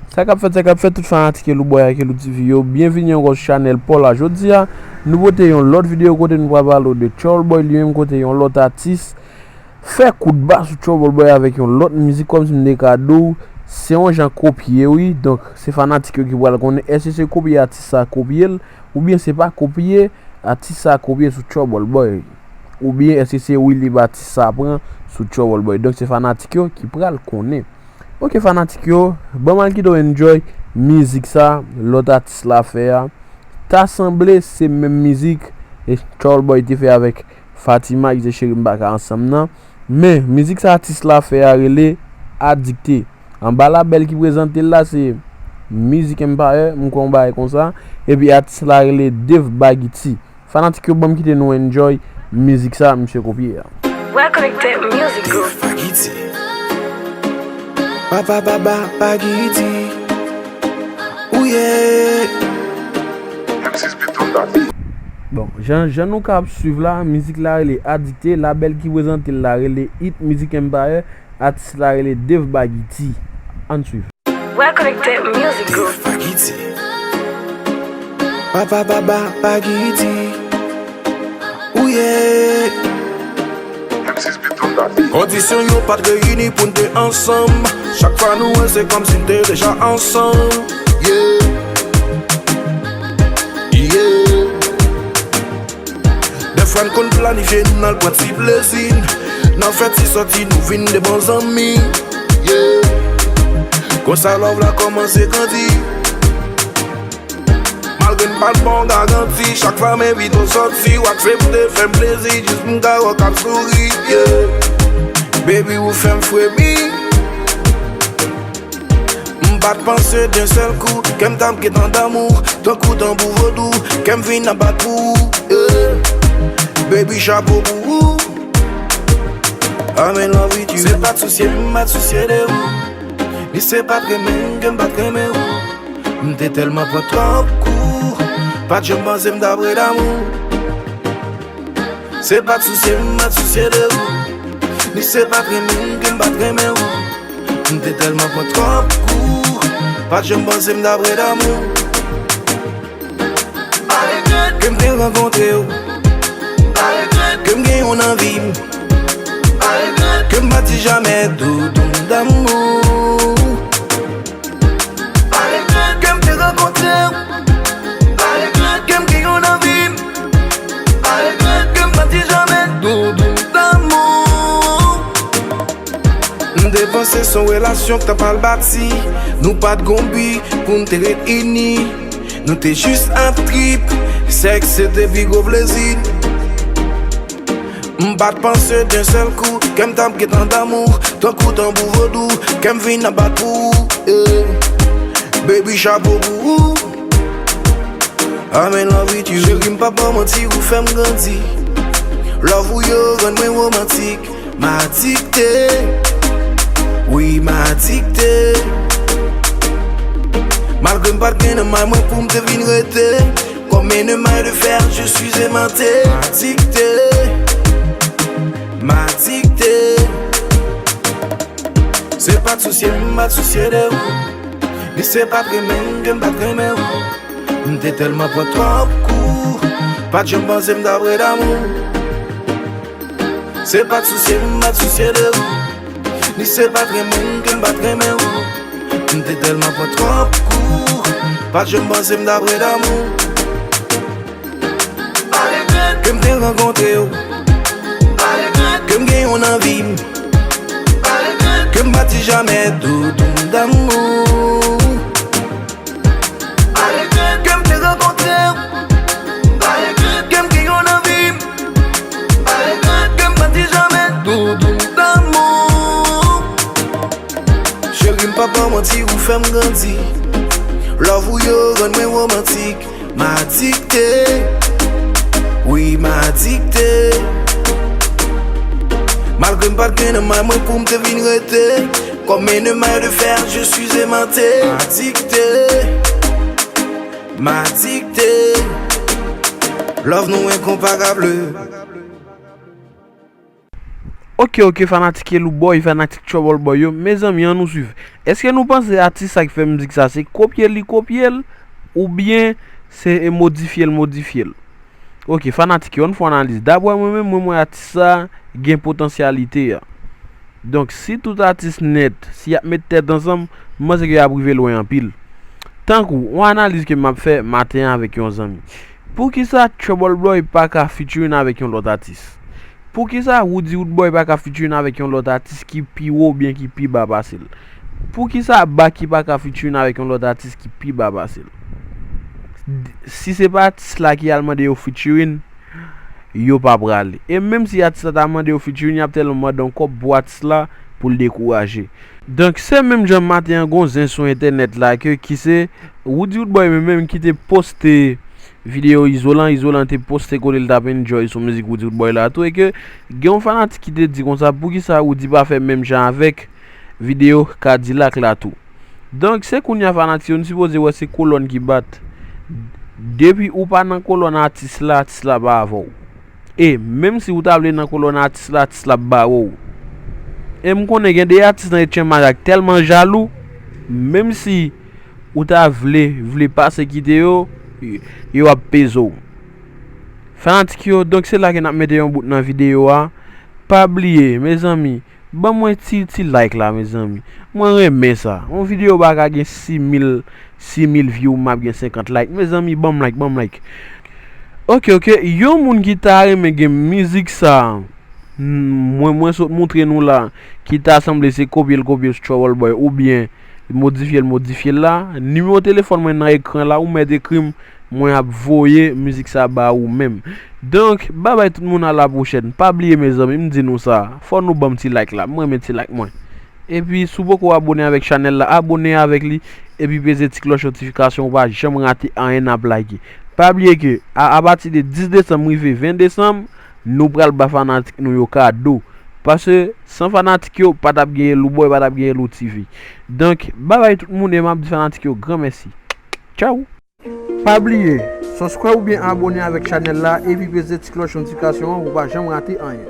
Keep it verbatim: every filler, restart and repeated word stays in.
Sa k ap fèt, sa k ap fèt, tout fanatik Elouboy ak Elou T V yo, byenvini ankò sou chanèl pa w la. Jodi a, nou pote yon lòt videyo kote nou pral pale w de Trouble Boy li menm, kote yon lòt atis fè kout ba sou Trouble Boy avèk yon lòt mizik, kòmsi m te ka di w, se yon jan kopye, wi. Donk, se fanatik yo ki pral konnen, èske se kopye atis sa kopye l, oubyen se pa kopye atis sa kopye sou Trouble Boy, oubyen èske se wi li atis sa pran sou Trouble Boy. Donk, se fanatik yo ki pral konnen. Ok, fanatik yo, ban m al kite w enjoy mizik sa, lòt atis la fè a. Ta sanble se menm mizik e Trouble Boy te fè avèk Fatima, ki se cheri m pa ka ansanm nan. Men, mizik sa atis la fè a rele Adikte. Anba labèl ki prezante l la se Music Empire, m kwè yon bagay konsa. Epi atis la rele Dave Baguiti. Fanatik yo, ban m kite nou enjoy mizik sa misye kopye a. Well Connected Music Group. Bagiti. Papa, papa, Bagiti. Ouye. Bon, jan, jan nou ka ap swiv la, mizik la rele Adikte, labèl ki prezante l la rele Hit Music Empire, atis la rele Dave Baguiti. Ann swiv. Well Connected Music Group. Bagiti. Papa, papa, Bagiti. Ouye. Kondisyon yo pa t reyini pou n te ansanm. Chak fwa nou wè se kòmsi n te deja ansanm. Yeah. Yeah. Dèfwa n konn planifye n al pran ti plezi n. Nan fè ti sòti nou vin de bon zanmi. Yeah. Konsa love la kòmanse grandi. Malgre n pa t ba w garanti, chak fwa m envite w sòti, w ap fè m te fè m plezi, jis m ka wè w k ap souri, yeah. Baby, ou fè m fremi. M pa t panse d'un seul coup, kè m t ap gentan damou, tankou tanbou vodou, kè m vin ap bat pou ou, yeah. Baby, chapo pou ou. I'm in love with you. Se pa t sousye m, m pa t sousye de ou. Ni se pa t renmen m ke m pa t renmen ou. M te tèlman pran twòp kou. Pa t janm panse m t ap rele amou. Se pa t sousye m, m pa t sousye de ou. Ni se pa t renmen m ke m pa t renmen ou. M te tèlman pran twòp kou. Pa t janm panse m t ap rele amou. Pa regrèt ke m te rankontre w. Pa regrèt ke m gen yon anvi m. Pa regrèt ke m pa t di jamè doudou m damou. Pa regrèt ke m te rankontre w. Pa regrèt ke m gen yon anvi m. Pa regrèt ke m pa t di jamè doudou m damou. M te panse se yon relasyon k t ap al bati. Nou pa t gon bi pou n te ret ini. Nou te jis ap trip, sèks se te pi gwo plezi. M pa t panse d'un seul coup, kè m t ap gentan damou, tankou tanbou vodou, kè m vin ap bat pou ou, yeah. Baby, chapo pou ou. I'm in love with you. Cheri, m pa ba w manti, ou fè m grandi. Love ou yo rann mwen romantik. M adikte, wi, m adikte. Malgre m pa t gen nan may mwen pou m te vin rete. Comme une maille de fer, je suis aimanté. M adikte, m adikte. Se pa t sousye m, m pa t sousye de ou. Ni se pa t renmen m ke m pa t renmen ou. M te tèlman pran twòp kou. Pa t janm panse m t ap rele amou. Se pa t sousye m, m pa t sousye de ou. Ni se pa t renmen m ke m pa t renmen ou. M te tèlman pran twòp kou. Pa t janm panse m t ap rele amou. Pa regrèt ke m te rankontre w. Pa regrèt ke m gen yon anvi m. Pa regrèt ke m pa t di jamè doudou m damou. Pa regrèt ke m te rankontre w. Pa regrèt ke m gen yon anvi m. Pa regrèt ke m pa t di jamè doudou m damou. Cheri, m pa ba w manti, ou fè m grandi. Love ou yo rann mwen romantik. M adikte, wi, m adikte. Malgre m pa t gen nan may mwen pou m te vin rete. Comme une maille de fer, je suis aimanté. M adikte, m adikte. Love nou enkonparab. Ok, ok, fanatik Elouboy, fanatik Trouble Boy yo, mezanmi, ann nou swiv. Èske nou panse atis sa ki fè mizik sa, se kopye li kopye l, oubyen se e modifye l modifye l? Ok, fanatik yo, ann fè yon analiz. Daprè mwen menm, mwen, mwen atis sa gen potansyalite a. Donk, si tout atis nèt, si y ap met tèt ansanm, m panse ke y ap rive lwen anpil. Tankou, yon analiz ke m ap fè maten an avèk yon zanmi. Poukisa Trouble Boy pa ka featuring avèk yon lòt atis? Poukisa Roody Roodboy pa ka featuring avèk yon lòt atis ki pi wo oubyen ki pi ba pase l? Poukisa Baky pa ka featuring avèk yon lòt atis ki pi ba pase l? Si se pa atis la ki al mande yo featuring, yo pa prale. E menm si atis la ta mande yo featuring, y ap tèlman mande yon kòb pou atis la pou l dekouraje. Donk, se menm jan maten an, gon zen sou entènèt la ke ki se Roody Roodboy menm, menm ki te poste videyo Izolan, Izolan te poste kote l t ap enjoy sou mizik Roody Roodboy la tou, e ke gen yon fanatik ki te di konsa, poukisa Roody pa fè menm jan avèk videyo Kadilak la tou? Donk, se kounye a fanatik yo, nou sipoze wè se kolòn ki bat. Depi ou pa nan kolòn atis la, atis la pa avè w. E menm si ou ta vle nan kolòn atis la, atis la ap bare w. E m konnen gen de atis nan Etchenn Mayak tèlman jalou, menm si ou ta vle, vle pase kite yo, yo ap peze w. Fanatik yo, donk se la ke n ap mete yon bout nan videyo a. Pa bliye, mezanmi, ban mwen ti, ti like la, mezanmi. Mwen renmen sa. Yon videyo pa ka gen sis mil, sis mil view, m ap gen senkant like. Mezanmi, ban m like, ban m like. Ok, ok, yon moun ki ta renmen gen mizik sa, mwen, mwen sot moutre nou la, ki ta sanble se kopye l kopye sou Trouble Boy, oubyen modifye l modifye l la, nimewo telefòn mwen nan ekran la, ou mèt ekri m, mwen ap voye mizik sa ba ou menm. Donk, babay tout moun, a la pwochèn. Pa bliye, mezanmi, m di nou sa, fò nou ban m ti like la, m renmen ti like mwen. Epi, si w poko abone avèk chanèl la, abone avèk li, epi peze ti klòch notifikasyon, ou pa janm rate anyen n ap lage. Pa bliye ke, a, apati de dis desanm rive ven desanm, nou pral ba fanatik nou yo kado. Paske, san fanatik yo, pa t ap gen Elouboy, pa t ap gen Elou T V. Donk, babay tout moun, e m ap di fanatik yo granmèsi. Tchao! Pa bliye, subscribe oubyen abone avèk chanèl la, epi peze ti klòch notifikasyon an pou w pa janm rate anyen.